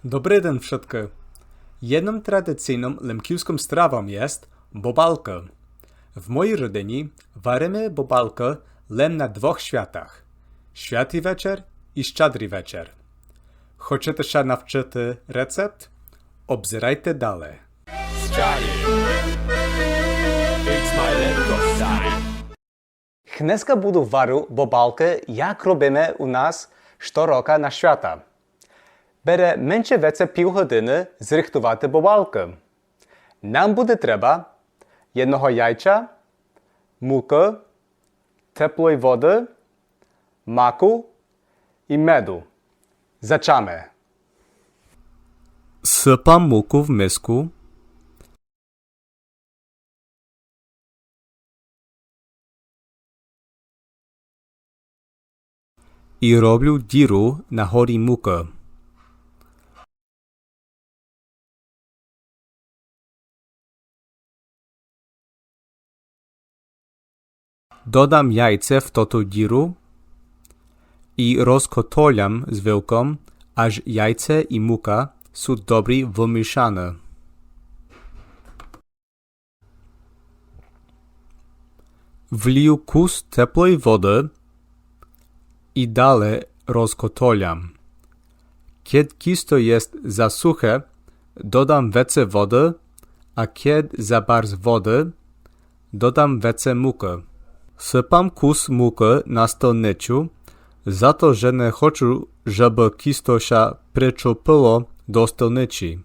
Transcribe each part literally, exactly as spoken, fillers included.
Добрый ден вшыткы. Єдным традицийным лемківскым стравом єст бобалка. В моій родині вариме бобалка лем на двох святах: Святый вечер і Щедрый вечер. Хочете ся навчыти рецепт? Обзирайте дале. Щедрый. It's my little Щедрый. Днеска буду варю бобалкы, як робиме у нас што рока на свята. Бере менше веце пів годины зрыхтувати бобалкы. Нам буде треба єдного яйця, мукы, теплой воды, маку і меду. Зачаме. Сыпам муку в миску. І роблю діру на горі мукы. Додам яйце в тоту діру і розкотолям з вилком, аж яйце і мука сут добрі вымішаны. Влию кус теплой воды і дале розкотолям. Кед кісто єст за сухе, додам веце воды, а кед за барз воды, додам веце мукы. Сыпам кус мукы на столницю, зато же не хочу, жебы кісто ся причупило до столниці.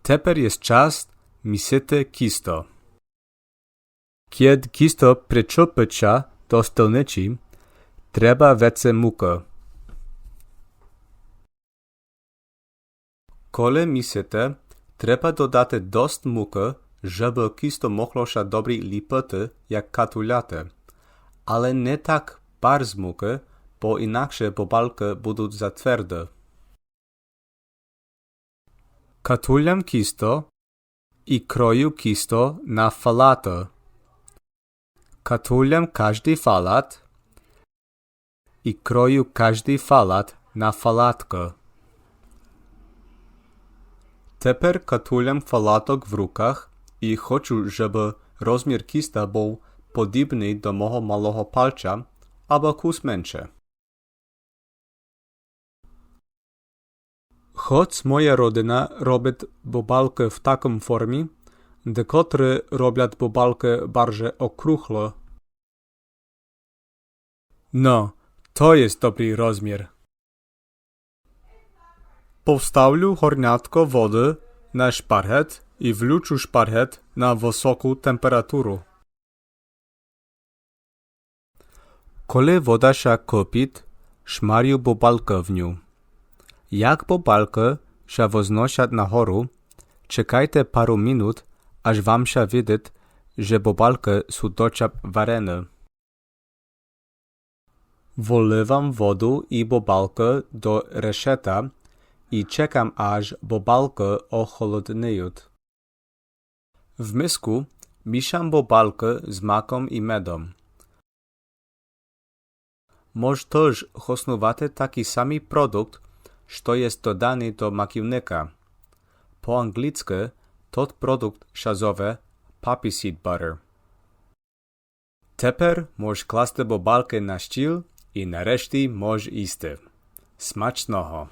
Тепер єст час місити кісто. Кед кісто причупить ся до столниці, треба веце мукы. Коли місите, треба додати дост мукы, жебы кісто могло ся добрі ліпити, як катуляты. Але не так барз мукы, бо інакше бобалкы будут затверды. Катулям кісто і крою кісто на фалаты. Катулям каждый фалат і крою каждый фалат на фалаткы. Тепер катулям фалаток в руках і хочу, жебы розмір кіста быв подібный до мого малого пальця або кус менше. Хоц моя родина робит бобалкы в такым формі, декотры роблят бобалкы барже округло. Но, то єст добрий розмір. Поставлю горнятко воды на шпаргет і влючу шпаргет на высоку температуру. Коли вода ся кыпит, шмарю бобалкы в ню. Як бобалкы ся возносят нагору, чекайте пару минут, аж вам ся видит, же бобалкы сут дочап варены. Выливам воду і бобалкы до решета і чекам, аж бобалкы охолоднеют. В миску мішам бобалкы з маком і медом. Мож тыж хоснувати такій самій продукт, што єст доданый до маківника. По анґлицкы тот продукт ся зове poppy seed butter. Тепер мож класти бобалкы на стіл і нарешті мож їсти. Смачного!